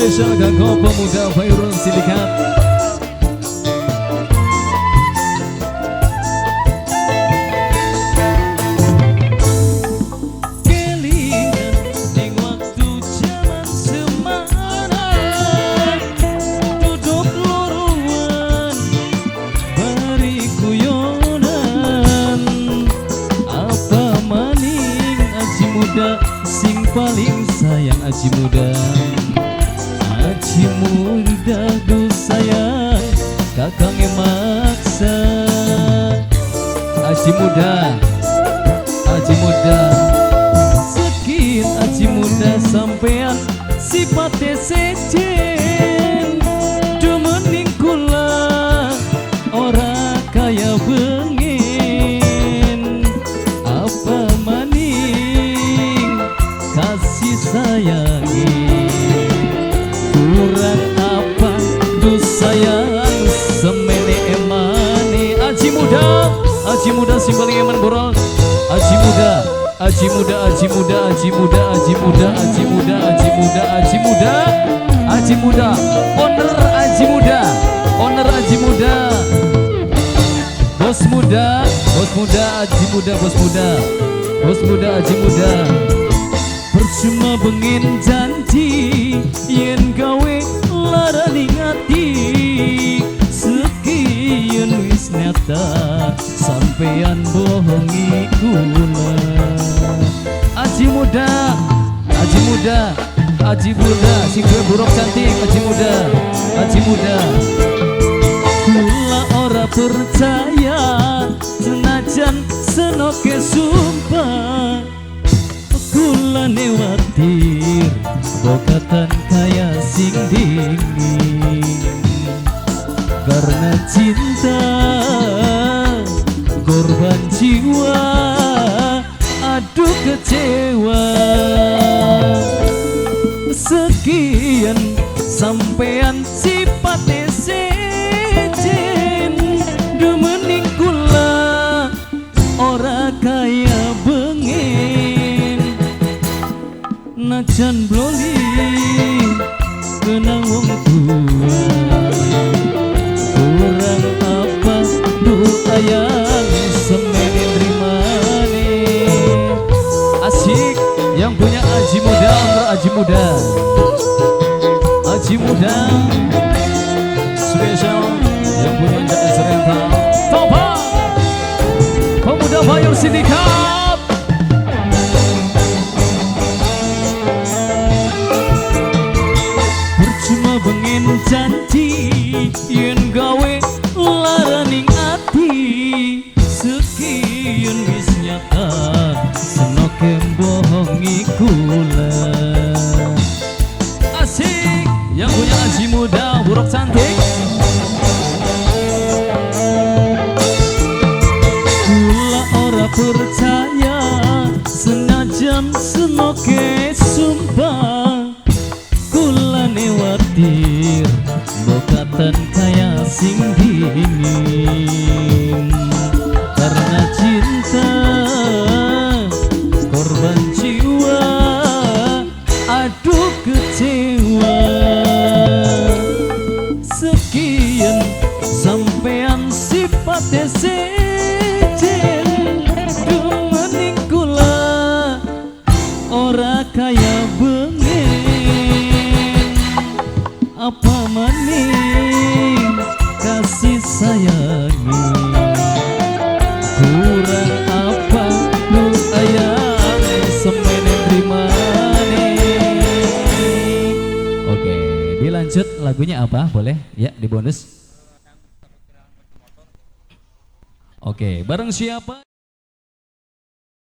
Spesial kanggo pemuda Fairul Sindikat. Kelingan ning waktu jaman semana, duduk luruan bari guyonan. Apa maning aji muda sing paling sayang aji muda. Aji muda du sayang kakang maksa. Aji muda, aji muda, sekian aji muda sampean sipate sejen. Dumening kula ora kaya bengen. Apa maning kasih sayangi, kurang apa du sayang semene emane. Aji muda, aji muda sing paling eman borol. Aji muda, aji muda, aji muda, aji muda, aji muda, aji muda, aji muda, aji muda, aji muda, owner aji muda, owner aji muda, bos muda, bos muda, aji muda, bos muda, bos muda, aji muda. Percuma bengen janji yen gawe larani ati, sekian wis nyata sampean bohongi kula. Aji muda, aji muda, aji muda sing duwe buruk cantik. Aji muda, aji muda, kula ora percaya senajan senoke sumpah. Kula newatir bokatan kaya sing dingin, karena cinta korban jiwa, aduh kecewa. Sekian sampean sipate sejen, demening kula ora kaya bengen. Najan bloli kenang wong tua, kurang apa du ayang semene trimane. Asik yang punya aji muda, owner aji muda, aji muda spesial yang punya Jais Rental Topa pemuda Bayur Sindikat. Percuma bengen janji yen gawe laraning ati, sekian wis nyata senoke bohongi kula. Asik yang punya aji muda buruk cantik. Kula ora percaya senajan senoke sumpah. Kula newatir bokatan kaya sing dingin, karena cinta korban jiwa, aduh kecewa. Sekian sampean sipate sejen, dumening kula ora kaya bengen. Apa maning kasih sayangi, kurang apa nu ayang semene trimane. Oke, dilanjut lagunya apa? Boleh ya di bonus. Oke, bareng siapa?